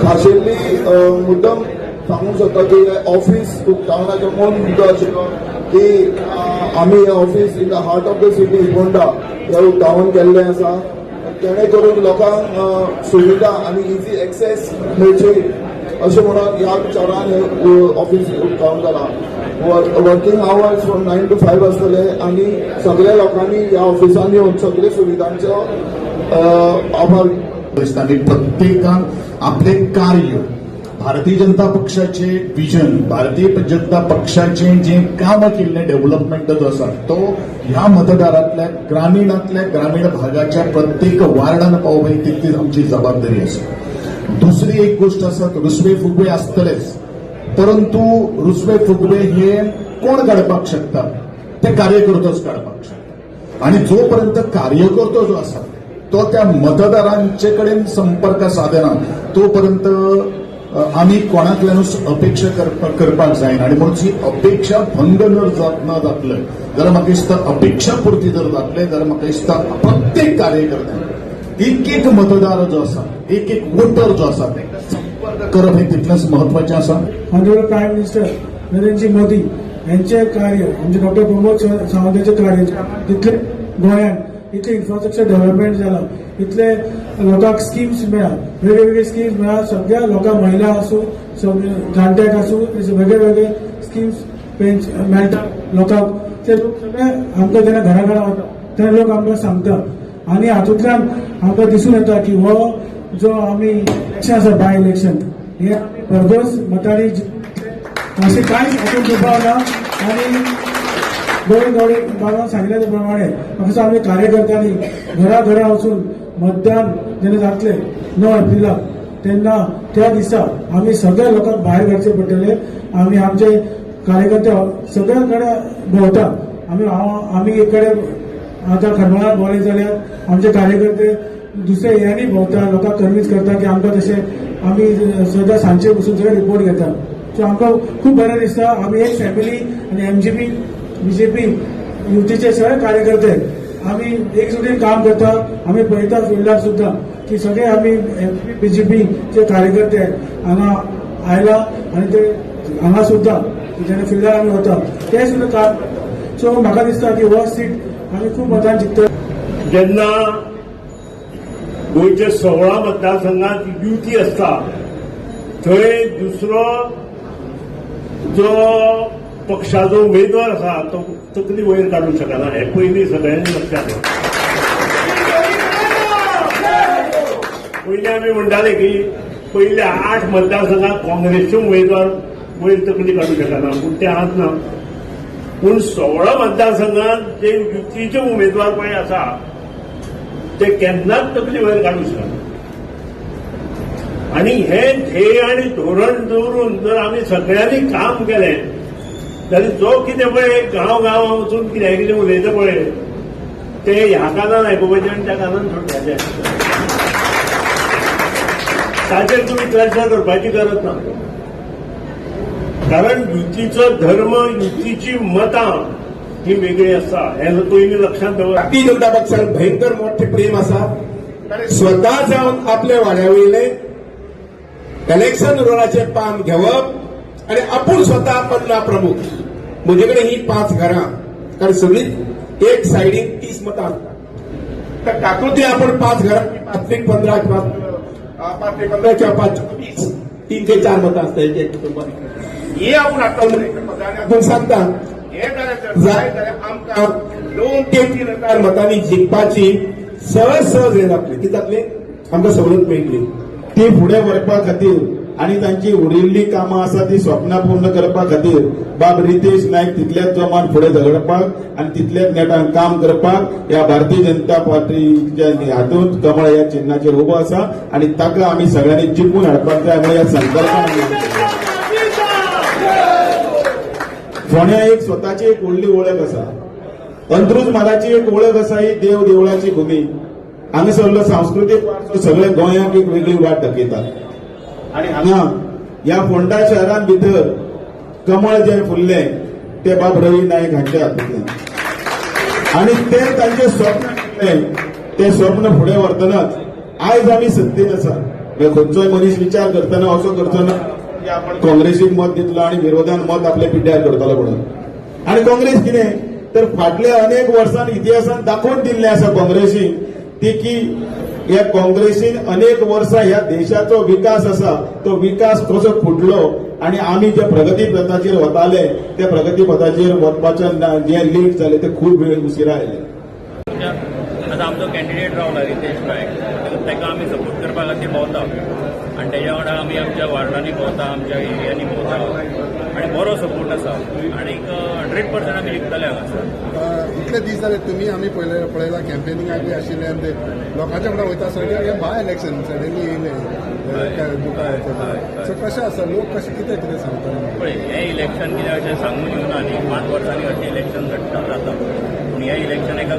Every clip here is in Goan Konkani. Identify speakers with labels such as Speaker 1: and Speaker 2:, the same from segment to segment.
Speaker 1: खाशेल्ली मुद्दम सांगूंक सोदता की ऑफिस उक्तावणाचो मूळ मुद्दो आशिल्लो की आमी हें office in the heart of the city Ponda हें उक्तावण केल्लें आसा, जेणे करून लोकांक सुविधा आनी इझी एक्सेस मेळची अशें म्हणून ह्या विचारान हें ऑफिस उक्तावण जालां. वर्किंग आवर्स फ्रॉम 9 to 5 आसतले आनी सगळ्या लोकांनी ह्या ऑफिसान येवन सगळे सुविधांचो आभार.
Speaker 2: आनी प्रत्येकान आपले कार्य भारतीय जनता पक्षाचे विजन, भारतीय जनता पक्षाचे जे काम केल्ले डेव्हलपमेंट जो आसा तो ह्या मतदारांतल्या ग्रामीणांतल्या ग्रामीण भागाच्या प्रत्येक वार्डान पावोवपाची तितलीच आमची जबाबदारी आसा. दुसरी एक गोष्ट आसा, रुसवे फुगवे आसतलेच, परंतु रुसवे फुगवे हे कोण काडपाक शकता? ते कार्यकर्तोच काडपाक शकता. आनी जोपर्यंत कार्यकर्तो जो आसा तो त्या मतदारांचे कडेन संपर्क साधना तोपर्यंत आमी कोणाकल्यानूच अपेक्षा करपाक जायना. आनी म्हणून ही अपेक्षा भंग न जातले जाल्यार म्हाका दिसता, अपेक्षा पुरती जर जातले जाल्यार म्हाका दिसता प्रत्येक कार्यकर्त्यान एक एक मतदार जो आसा, एक एक वोटर जो आसा ताका संपर्क करप हें तितलेंच म्हत्वाचें आसा.
Speaker 3: Honourable prime minister Narendraji Modi यांचे कार्य, आमचे डॉक्टर प्रमोद सावंताचे कार्य, तितले गोंयांत इतले इन्फ्रास्ट्रक्चर डेव्हलपमेंट जाला, इतले लोकांक स्किम्स मेळ्ळा, वेगळे वेगळे स्किम्स मेळ्ळा सगळ्या लोकांक, महिला आसूं, सगळे जाणट्यांक आसूं, वेगळे वेगळे स्किम्स मेळटा लोकांक. ते लोक सगळे आमकां जेन्ना घरा घरा वता तेन्ना लोक आमकां सांगता आनी हातूंतल्यान आमकां दिसून येता की हो जो आमी इलेक्शन आसा, बाय इलेक्शन, हे आमी भरघोस मतांनी अशें कांयच हातूंत दुबाव ना. आनी गोविंद गावडे बाबान सांगिल्ल्या त्या प्रमाणे म्हाका आमी कार्यकर्त्यांनी घरा घरा वचून मतदान जेन्ना जातलें 9 एप्रिलाक, तेन्ना त्या दिसा आमी सगळ्या लोकांक भायर काडचे पडटले. आमी आमचे कार्यकर्ते सगळ्या कडेन भोंवता. आमी हांव आमी एक कडेन आतां खरमाळा भोंवले जाल्यार आमचे कार्यकर्ते दुसऱ्या एरियांनी भोंवता, लोकांक कन्विन्स करता की आमकां तशें आमी सदां सांजचे बसून सगळे रिपोर्ट घेता. सो आमकां खूब बरें दिसता. आमी एक फॅमिली आनी एमजीपी बीजेपी युतीचे सगळे कार्यकर्ते आमी एकजुटीन काम करता. आमी पळयता फिल्डार सुद्दां की सगळे आमी एमजीपी बीजेपीचे कार्यकर्ते हांगा आयला आनी ते हांगा सुद्दां जेन्ना फिल्डार आमी वता ते सुद्दां काम करता. सो म्हाका दिसता की हो सीट आमी खूब मतान जिखतले.
Speaker 4: जेन्ना गोंयच्या 16 मतदारसंघात युती आसता थंय दुसरो जो पक्षाचो उमेदवार आसा तो तकली वयर काडूंक शकना, हें पयलीं सगळ्यांनी लक्षात दवर. पयलीं आमी म्हणटाले की पयल्या 8 मतदारसंघात काँग्रेसचे उमेदवार वयर तकली काडूंक शकना, पूण ते आज ना. पूण 16 मतदारसंघात जे युतीचे उमेदवार पळय आसा ते केन्नाच तकली वयर काडूंक शकना. आनी हे ध्येय आनी धोरण दवरून जर आमी सगळ्यांनी काम केलें जाल्यार जो कितें पळय गांव गांव वचून कितें कितें उलयता पळय ते ह्या कानान आयकुपाचें आनी त्या कानान सोडपाचें, ताचेर तुमी चर्चा करपाची गरज ना. कारण युतीचो धर्म, युतीची मतां ही वेगळी आसा हें पयलीं लक्षांत दवर.
Speaker 5: भारतीय जनता पक्षान भयंकर मोठे प्रेम आसा. स्वता जावन आपल्या वाड्या वयले इलेक्शन रोलाचें पान घेवप आनी आपूण स्वता पन्ना प्रमुख, म्हजे कडेन ही 5 घरां, कारण सगळीं एक सायडीन 30 मतां आसता, तर तातूंतली आपण 5 घरां, 5 एक 15, 5 एक 15 किंवा 5 20, 3 ते 4 मतां आसता एक एक कुटुंबात. हे आपूण हाडटा आनी आपूण सांगता हे जाल्यार जाय जाल्यार आमकां 2 ते 3 हजार मतांनी जिखपाची सहज सहज हे जातले, कितें जातले, आमकां सवलत मेळटली.
Speaker 6: ती फुडें व्हरपा खातीर आनी तांची उरिल्ली कामां आसा ती स्वप्नां पूर्ण करपा खातीर बाब रितेश नायक तितल्याच जोमान फुडें झगडपाक आनी तितल्याच नेटान काम करपाक ह्या भारतीय जनता पार्टीच्या हातूंत कमळ ह्या चिन्हाचेर उबो आसा आनी ताका आमी सगळ्यांनी जिखून हाडपाक जाय म्हणून ह्या संकल्पान. फोंड्या एक स्वताची एक व्हडली वळख आसा, अंत्रुज म्हालाची एक वळख आसा, ही देव देवळाची भूमी. हांगासरलो सांस्कृतीक वारसो सगळ्या गोंयांक एक वेगळी वाट दाखयता आनी हांगा ह्या फोंडा शहरान भितर कमळ जें फुल्लें ते बाब रवी नायक हांच्या हातूंतल्यान आनी ते तांचें स्वप्न आशिल्लें, तें स्वप्न फुडें व्हरतनाच आयज आमी सत्तेर आसा. म्हणजे खंयचोय मनीस विचार करतना असो करचो ना की आपण काँग्रेसीक मत दितलो आनी विरोधान मत आपले पिड्ड्यार करतलो म्हणून. आनी काँग्रेस कितें तर फाटल्या अनेक वर्सां इतिहासान दाखोवन दिल्लें आसा काँग्रेसीन ती की ह्या काँग्रेसीन अनेक वर्सां ह्या देशाचो विकास आसा तो विकास कसो फुटलो आनी आमी ज्या प्रगती पथाचेर वताले त्या प्रगती पथाचेर वचपाचें जे लेट जाले ते खूब वेळ उशिरा आयले.
Speaker 7: आतां आमचो कॅन्डिडेट रावला रितेश नायक, ताका आमी सपोर्ट करपा खातीर भोंवता आनी तेज्या वांगडा आमी आमच्या वार्डांनी भोंवता, आमच्या एरियांनी भोंवता आनी बरो सपोर्ट आसा आनी 100% आमी जिखतले हांगासर.
Speaker 8: इतले दीस जाले तुमी आमी पळयला कॅम्पेनिंगाक बी आशिल्ले आनी ते लोकांच्या वांगडा वयता आसतना हें बाय इलेक्शन सडनली येयलें दुकाळ येता, सो कशें आसा लोक कशें कितें कितें सांगता?
Speaker 7: पळय, हें इलेक्शन कितें अशें सांगून येवना न्ही, 5 वर्सांनी अशें इलेक्शन घडटा जाता, पूण हें इलेक्शन एका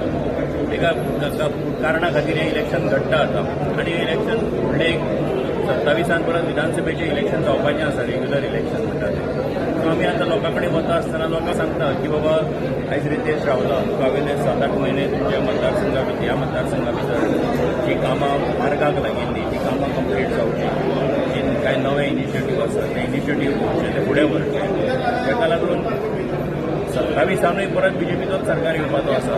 Speaker 7: एका कारणा खातीर हें इलेक्शन घडटा आतां आनी हें इलेक्शन फुडलें एक 27 परत विधानसभेचें इलेक्शन जावपाचें आसा, रेग्युलर इलेक्शन म्हणटा तें. सो आमी आतां लोकां कडेन वता आसतना लोकां सांगता की बाबा आयज रितेश रावला, तुका वयले 7-8 म्हयने तुमच्या मतदारसंघा भितर ह्या मतदारसंघा भितर जी कामां मार्गाक लागिल्लीं ती कामां कंप्लीट जावची, जी कांय नवे इनिशिएटीव आसा ते इनिशिएटीव घेवचे, ते फुडें व्हरचे. ताका लागून 27 परत बीजेपीचोच सरकार येवपाचो आसा.